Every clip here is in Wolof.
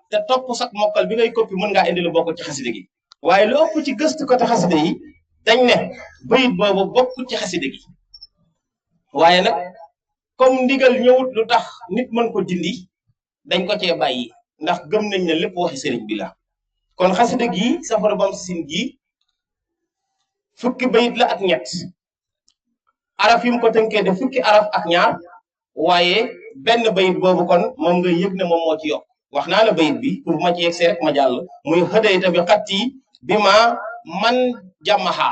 te topp sax mokkal bi ngay coppi mën ngaa indi lu bokk ci xaside gi waaye lu ëpp ci gëstu ko te xaside yi dañ ne bayit boobu bokk ci xaside gi waaye nag comme ndigal ñëwut lu tax nit mën ko dindi dañ ko cee bàyyi ndax gëm nañ ne lépp waxi sëriñ bi la kon xaside gi Safara Bamsasin gi fukki bayit la ak ñett araf yi mu ko tënkee de fukki araf ak ñaar waaye benn bayit boobu kon moom nga yëg ne moom moo ci yokk wax naa la bayit bi pour ma ci yegg see rek ma jàll muy xëdayta bi xatti bi ma man jamaxa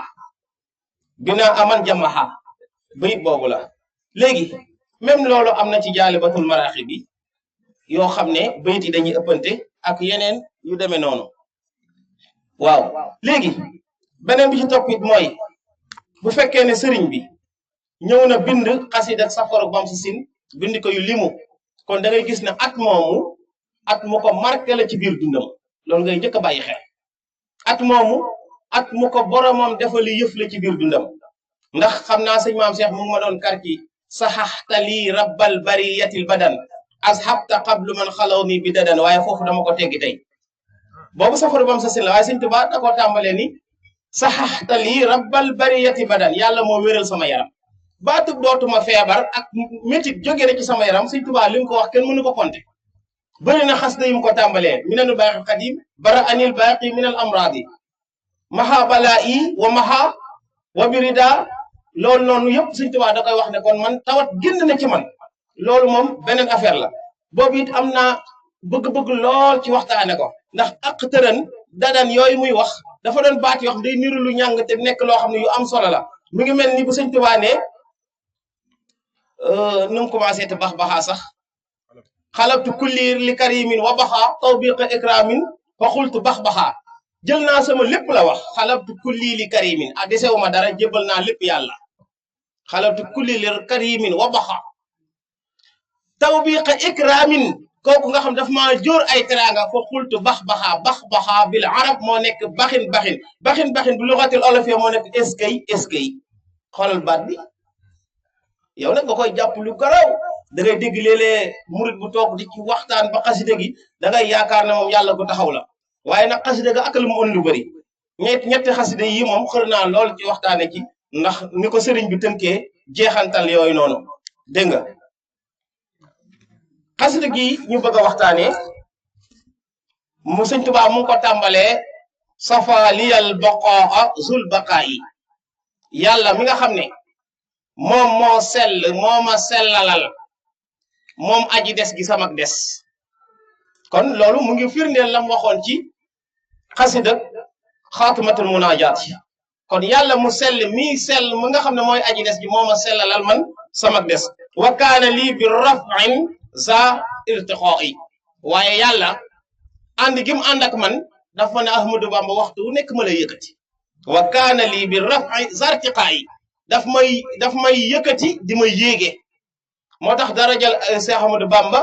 bina aman jamaxa bayit boobu la léegi même loolu am na ci jaalibatul maraaxi bi yoo xam ne bayit yi dañuy ëppante ak yeneen yu demee noonu waaw léegi beneen bi ci toppit mooy bu fekkee ne sëriñ bi ñëw na bind xasida Safara Bamsasin bind ko yu limu kon da ngay gis ne at moomu at mu ko marqué la ci biir dundam loolu ngay njëkk a bàyyi xel at moomu at mu ko boromam defali yëf la ci biir dundam ndax xam naa sëñ maam Cheikh mu ngi ma doon kar ci saxaxta lii rabbal bariyatil badan ashabta qablu man xalaw ni bi dadan waaye foofu dama ko teggi tey boobu Safara Bamsasin la waaye sëñ Tuubaa da koo tàmbalee ni saxaxta lii rabbal bariyati badan yàlla moo wéral sama yaram baatub dootuma feebar ak métit jóge na ci sama yaram sëñ Tuubaa li mu ko wax kenn mënu ko compter bëri na xas da yim ko tàmbalee minanu baaxil xadim bara anil baaqi minal amraadi maha balaa yi wa maha wa birida loolu noonu yëpp sëñ Tuubaa da koy wax ne kon man tawat génn na ci man loolu moom beneen affaire la boobu it am naa bëgg-bëgg lool ci waxtaane ko ndax ak tëran dadan yooyu muy wax dafa doon baat yoo xam day niru lu ñàng te nekk loo xam ne yu am solo la mi ngi mel ni bu sëñ Tuubaa ne nu mu commencé te bax baxaa sax xalabtu kulli li karimin wa baxaa tawbiqa ikramin fa xultu bax baxaa jël naa sama lépp la wax xalabtu kulli li karimin a desewuma dara jébal naa lépp yàlla xalabtu kulli li karimin wa baxaa tawbiqa ikramin kooku nga xam daf maa jóor ay teraanga fa xultu bax baxaa bil arab moo nekk baxin bu luxatil olof moo nekk eskay xoolal baat bi yow nag nga koy jàpp lu garaw da ngay dégg léeg-léeg murit bu toog di ci waxtaan ba xasida gi da ngay yaakaar ne moom yàlla gu taxaw la waaye nag xasida ga ak lu mu ën lu bëri ñetti xasida yi moom xër naa lool ci waxtaane ci ndax ni ko sëriñ bi tënkee jeexantal yooyu noonu dégg nga xasida gi ñu bëgg a waxtaanee mu sëñ Tuubaa mu ngi ko tàmbalee safa liyal baqaa zul baqaa yi yàlla mi nga xam ne moom moo sell moo ma sellalal moom aji des gi samak des kon loolu mu ngi firndeel lam waxoon ci xasida xaatimatul munaajaat kon yàlla mu sell mii sell mu nga xam ne mooy aji des gi moo ma sellalal man samak des wa kaana lii bi raf'in za irtiqaa yi waaye yàlla ànd gi mu ànd ak man dafa ne Ahmadou Bamba waxtu wu nekk ma lay yëkkati wa kaana lii bi raf'i za irtiqaa yi daf may yëkkati di may yéege moo tax darajal Cheikh Ahmadou Bamba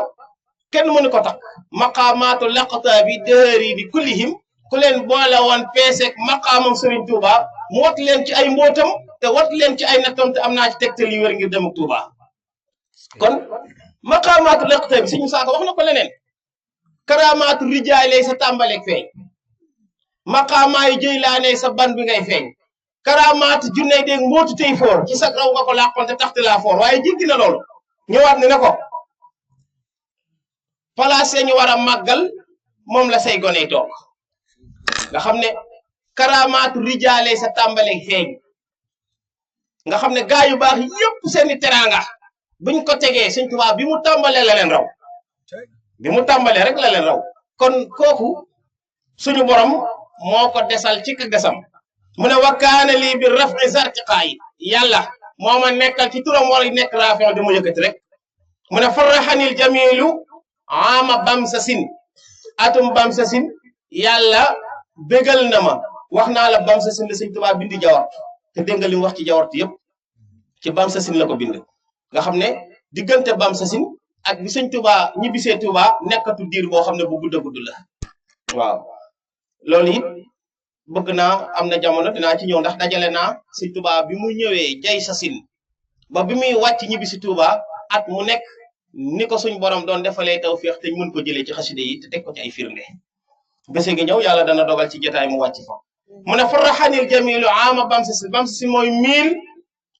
kenn mënu ko tax maqaamaatu laqta bi dëhëri bi kullihim ku leen boole woon peeseeg maqaamam Serigne Touba mu wat leen ci ay mbootam te wat leen ci ay nattam te am naa ci tegtal yu wér ngir dem ak Touba kon maqaamaatu laqta bi Serigne Moussa Ka wax na ko leneen karaamaatu rijaay sa tàmbaleeg feeñ maqaamaayu jëylaane sa ban bi ngay feeñ karaamaatu junney déeg mbootu tey foor ci sa raw nga ko làqoon te taxte laa foor waaye jéggi na loolu ñëwaat ne ko place ñu war a màggal moom la say gone toog nga xam ne karaamaatu rijaale sa tàmbaleeg feeñ nga xam ne gaa yu baax yëpp seeni teraanga buñ ko tegee Sëñ Tuubaa bi mu tàmbalee la leen raw bi mu tàmbalee rek la leen raw kon kooku suñu borom moo ko desal ci ka desam mu ne wa kaana lii bi raf'i zartiqaa yi yàlla moo ma nekkal ci turam war nekk raafion di mu yëkkati rek mu ne farraxanil jamilu ama Bamsasin atum Bamsasin yàlla bégal na ma wax naa la Bamsasin la Sëñ Tuubaa bindi jawart te dégg nga li mu wax ci jawart yëpp ci Bamsasin la ko bind nga xam ne diggante Bamsasin ak bi Sëñ Tuubaa ñibbisee Tuubaa nekkatu diir boo xam ne bu gudd a gudd la waaw loolu it bëgg naa am na jamono dinaa ci ñëw ndax dajale naa Sëñ Tuubaa bi mu ñëwee jay sasin ba bi muy wàcc ñibbi si Tuubaa at mu nekk ni ko suñ borom doon defalee tawfiix te mën ko jëlee ci xasida yi te teg ko ci ay firnde bés gi ñëw yàlla dana dogal ci jotaay mu wàcc fa mu ne faraxanil jamilu ama bamsasin mooy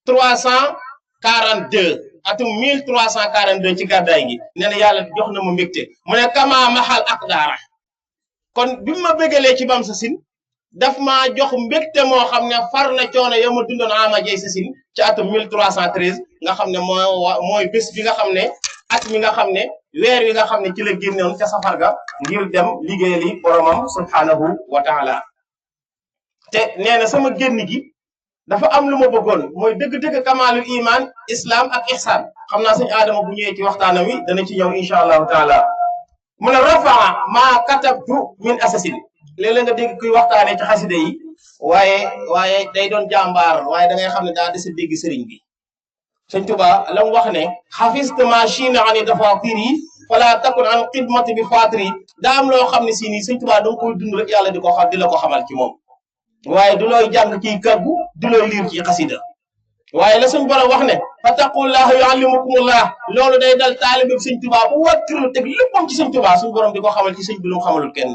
1342 atum 1342 ci gàddaay gi nee na yàlla jox na ma mbégte mu ne kama maxal ak daara kon bi ma bégalee ci bamsasin daf maa jox mbégte moo xam ne far na coono ya ma dundoon ama jay sasin ci atum 1313 nga xam ne mooy bés bi nga xam ne at mi nga xam ne weer wi nga xam ne ci la génnoon ca safar ga ngir dem liggéeyali boromam subhanahu wa taala te nee na sama génn gi dafa am lu ma bëggoon mooy dëgg-dëgg kamaalul iman islam ak ihsan xam naa sëñ Adama bu ñëwee ci waxtaanam wi dana ci ñëw incha allahu taala mu ne rafaa maa katabtu min asasin léeg-léeg nga dégg kuy waxtaanee ci xaside yi waaye day doon jàmbaar waaye da ngay xam ne daa dese dégg sëriñ bi sëñ Tuba la mu wax ne xafiste ma chine ani dafatir yi fala takun an xidmati bi fatiri daa am loo xam ne si nii sëñ Tuba da nga koy dund rek yàlla di la ko xamal ci moom waaye du looy jàng ciy kàggu du looy liir ci xasida waaye la suñ borom wax ne fattaqullaha yuallimukumullah loolu day dal taalibe sëñ Tuba bu wàkkilu teg léppam ci sëñ Tuba suñ borom di ko xamal ci sëñ bi lu mu xamalul kenn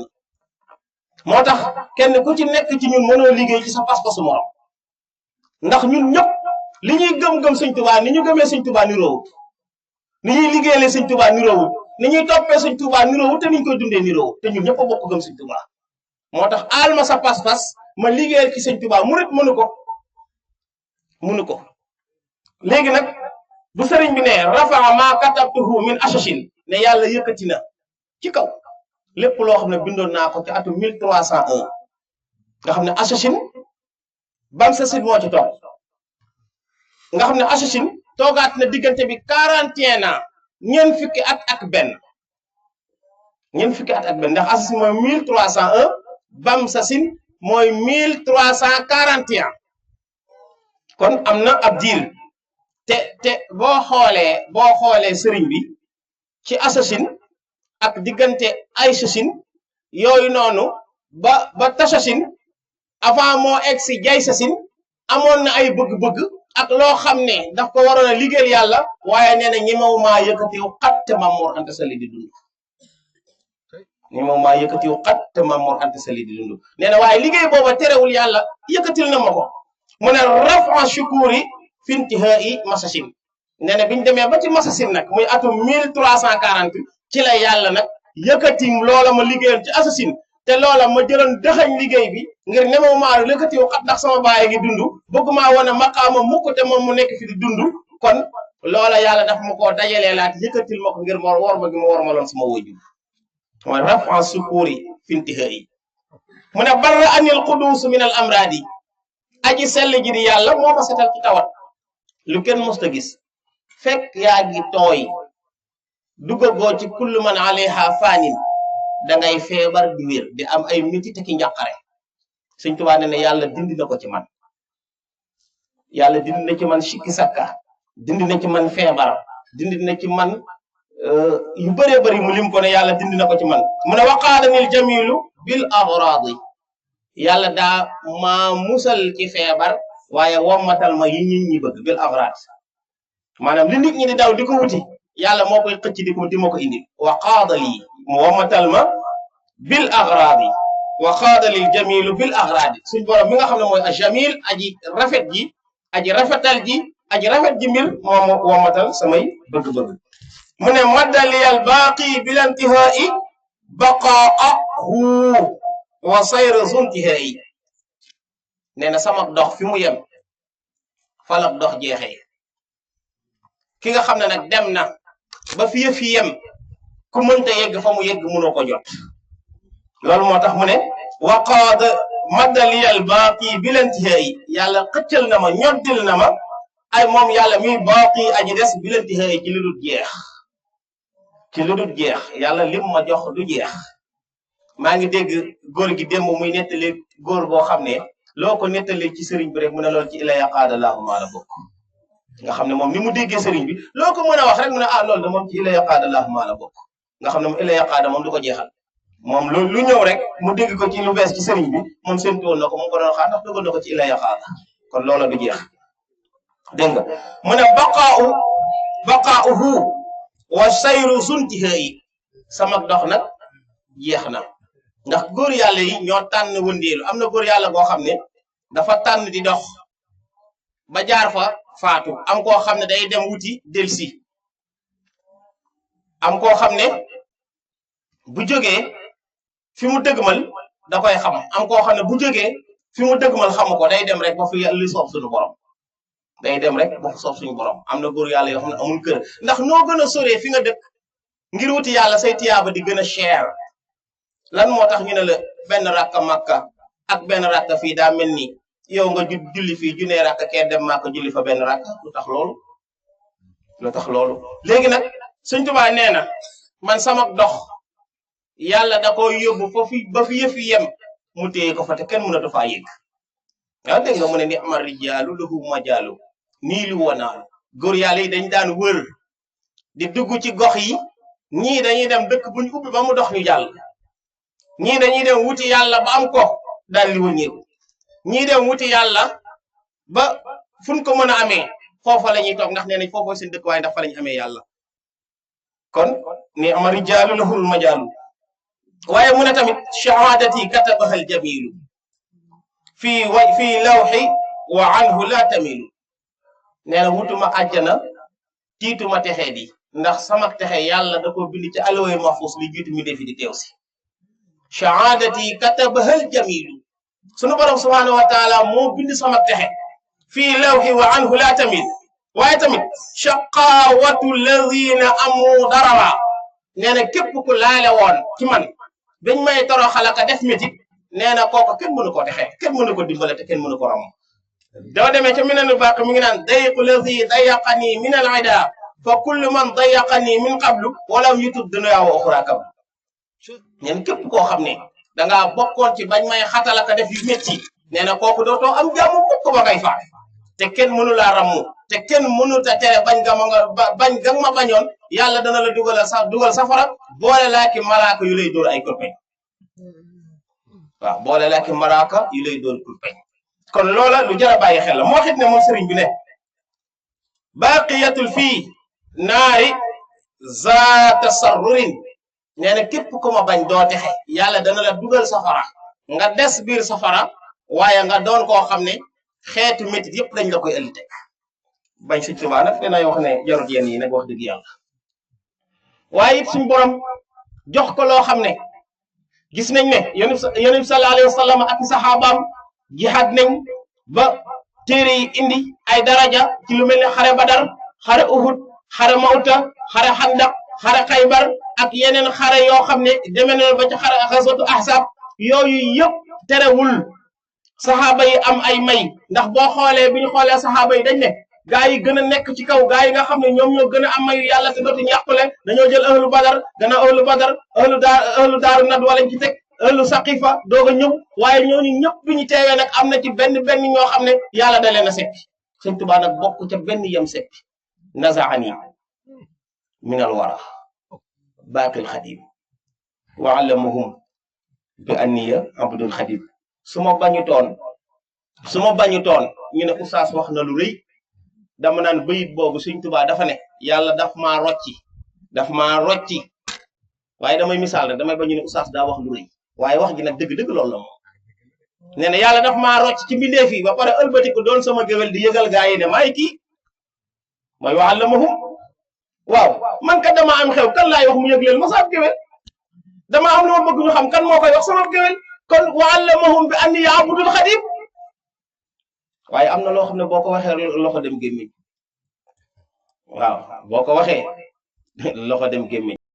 moo tax kenn ku ci nekk ci ñun mënoo liggéey ci sa pas-pasu morom ndax ñun ñëpp li ñuy gëm-gëm sëñ Tuba ni ñu gëmee sëñ Tuba ni roowut ni ñuy liggéeyee sëñ Tuba ni roowut ni ñuy toppee sëñ Tuba ni roowut te niñ koy dundee ni roowut te ñun ñëpp a bokk gëm sëñ Tuba moo tax aal ma sa pas-pas ma liggéeyal ci sëñ Tuba murit mënu ko léegi nag bu sëriñ bi ne rafaa ma katabtuhu min ashashin ne yàlla yëkkati na ci kaw lépp loo xam ne bindoon naa ko ci atum 1301 nga xam ne ashashin bamsasin moo ci toog nga xam ne ashashin toogaat na diggante bi 41 ans ñeent fukki at ak benn ndax ashashin mooy 1301 bamsasin mooy 1341 kon am na ab diir te boo xoolee sëriñ bi ci assasine ak diggante ay sasine yooyu noonu ba tasasine avant moo egg si jay sasine amoon na ay bëgg-bëgg ak loo xam ne daf ko waroon a liggéeyal yàlla waaye nee na ñemewu maa yëkkatiw xat te Maam Mor Anta Sali di dund nee na waaye liggéey booba terewul yàlla yëkkatil na ma ko mu ne rafa shukuri fintihai masasin nee na biñu demee ba ci masasin nag muy atum 1340 ci la yàlla nag yëkkatim loola ma liggéeyoon ci assasine te loola ma jëloon dëxañ liggéey bi ngir nemaw maa yëkkatiw xat ndax sama baay gi dund bëgg maa wane maqaama mukk te moom mu nekk fi di dund kon loola yàlla daf ma koo dajalee laat yëkkatil ma ko ngir ma war ma gi ma war ma loon sama wajur mooy rafa shukuri fintihai mu ne barra anil qudus min al amradi aji sell ji di yàlla moo ma setal ci tawat lu kenn musta gis fekk yaa ngi tooy duggagoo ci kullu man alayha faanin dangay feebar di wér di am ay métit ki njàqare Sëñ Tuubaa ne yàlla dindi na ko ci man yàlla dindi na ci man sikki sakka dindi na ci man feebar dindi na ci man yu bëree bëri mu lim ko ne yàlla dindi na ko ci man mu ne waqaadanil jamilu bil agradi yàlla daa maa musal ci feebar waaye wommatal ma yi nit ñi bëgg bil agrad maanaam li nit ñi di daw di ko wuti yàlla moo koy xëcc di ma ko indi wa qaadali mu wommatal ma bil agradi wa qaadalil jamilu bil agradi suñ borom mi nga xam ne mooy a jamil aji rafet ji aji rafetal ji aji rafet ji mbir moom wommatal samay bëgg-bëgg mu ne maddaliyal baaqi bilantihai baqaahu wa sayra zuntihai nee na sama dox fi mu yem falak dox jeexee ki nga xam ne nag dem na ba fi yëf yi yem ku mënta yegg fa mu yegg mënoo ko jot loolu moo tax mu ne waqaad maddaliyal baaqi bilantihai yàlla xëccal na ma ñoddil na ma ay moom yàlla mi baaqi aji des bilantihai ci lu dul jeex yàlla lim ma jox du jeex maa ngi dégg góor gi démb muy nettali góor boo xam ne loo ko nettali ci sëriñ bi rek mu ne loolu ci ila yaqaada laahu maa la bokk nga xam ne moom ni mu déggee sëriñ bi loo ko mën a wax rek mu ne loolu da moom ci ila yaqaada laahu maa la bokk nga xam ne moom ila yaqaada moom du ko jeexal moom lu ñëw rek mu dégg ko ci lu bees ci sëriñ bi moom séntu woon na ko mu ko doon xaar ndax duggoon na ko ci ila yaqaada kon loola du jeex dégg nga mu ne baqaauhu wa sayru zuntihaayi sama dox nag jeex na ndax góor yàlla yi ñoo tànn wëndeelu am na góor yàlla goo xam ne dafa tànn di dox ba jaar fa faatu am koo xam ne day dem wuti delsi am koo xam ne bu jógee fi mu dëgmal da koy xam am koo xam ne bu jógee fi mu dëgmal xamu ko day dem rek ba fi li soob suñu borom day dem rek ba fi soob suñu borom am na góor yàlla yoo xam ne amul kër ndax noo gën a soree fi nga dëkk ngir wuti yàlla say tiyaaba di gën a cher lan moo tax ñu ne la benn rakka Makka ak benn rakka fii daa mel ni yow nga julli fii junne rakka kee dem Makka julli fa benn rakka lu tax loolu léegi nag Sëñ Tuubaa nee na man sama dox yàlla da ko yóbbu ba fi yëf yem mu téye ko fa te kenn mënatu faa yëg waaw dégg nga mu ne ni amar rijaalu lahu majaalu nii lu wanaalu góor yàlla yi dañ daan wër di dugg ci gox yi ñii dañuy dem dëkk buñ ubbi ba mu dox ñu jàll ñii dañuy dem wuti yàlla ba am ko daal di wëññeeku ñii dem wuti yàlla ba fuñ ko mën a amee foofa la ñuy toog ndax nee nañ foofoo seen dëkk waaye ndax fa la ñu amee yàlla kon ni amar rijaalu lahul majaalu waaye mu ne tamit shahaadati katabahal jamilu fii lawxi wa anhu la tamilu nee na wutuma àjjana tiituma texee di ndax sama texe yàlla da ko bind ci alaway mahfus li jiitu mi defi di teew si shahaadati katabahal jamilu sunu borom subhanahu wa taala moo bind sama texe fii lawxi wa anhu la tamil waaye tamit shaqawatu alladina amu darawa nee na képp ku laale woon ci man bañ may toroxal ak def métit nee na kooku kenn mënu ko texe kenn mënu ko dimbale te kenn mënu ko ram doo demee ca minanu baq mi ngi naan dayqu lazi dayaqani min al ida fa kullu man dayaqani min qablu walam yutub dunya wa uxra kam nee na képp koo xam ne dangaa bokkoon ci bañ may xatal ak def yu métti nee na kooku dootoo am jàmm mukk ba ngay faat te kenn mënu laa rammu te kenn mënu ta tere bañ ga ma bañoon yàlla dana la dugal safara boole laa ki malaaka yu lay dóor ay kurpeñ waaw boole laa ki malaaka yu lay dóor kurpeñ kon loola lu jar a bàyyi xel la moo xit ne moom sëriñ bi ne baqiyatul fii naari zaata sarrurin nee na képp ku ma bañ doo texe yàlla dana la dugal safara nga des biir safara waaye nga doon koo xam ne xeetu métit yëpp dañ la koy ëlli teg bañ Sëñ Tuubaa nag dinay wax ne jarut yenn yi nag wax dëgg yàlla waaye it suñu borom jox ko loo xam ne gis nañ ne yonent bi sallallahu alayhi wa sallam ak saxaabaam jihaad nañ ba téere yi indi ay daraja ci lu mel ne xare Badar xare Uhud xare Mawta xare Xandaq xare Xaybar ak yeneen xare yoo xam ne deme na ba ci xare xaswatu Ahzab yooyu yëpp terewul saxaaba yi am ay may ndax boo xoolee bi ñu xoolee saxaaba yi dañ ne gaa yi gën a nekk ci kaw gaa yi nga xam ne ñoom ñoo gën a am mayu yàlla te dootuñu yàqule dañoo jël ahlu badar gannaaw ahlu badar ahlu daaru nadwa lañ ci teg ahlu saqifa doog a ñëw waaye ñooñu ñëpp bi ñu teewee nag am na ci benn ñoo xam ne yàlla da leen a seppi Sëñ Tuubaa nag bokk ca benn yem seppi nazaani min al wara baaqil xadim wa allamahum bi anniya abdul xadim su ma bañu toon ñu ne oustaz wax na lu rëy dama naan bayit boobu Sëñ Tuubaa dafa ne yàlla daf maa rocci waaye damay misaal rek damay bañu ne oustaz daa wax lu rëy waaye wax gi nag dëgg-dëgg loolu la moom nee na yàlla daf maa rocc ci mbindeef yi ba pare ëlbatiku doon sama géwél di yëgal gaa yi ne maay kii mooy wa allamahum waaw man kat dama am xew kan laay wax mu yëg leen ma saab géwél dama am lu ma bëgg ñu xam kan moo koy wax sama géwél kon wa allamahum bi anni abdul xadim waaye am na loo xam ne boo ko waxee loxo dem gémmiñ waaw boo ko waxee loxo dem gémmiñ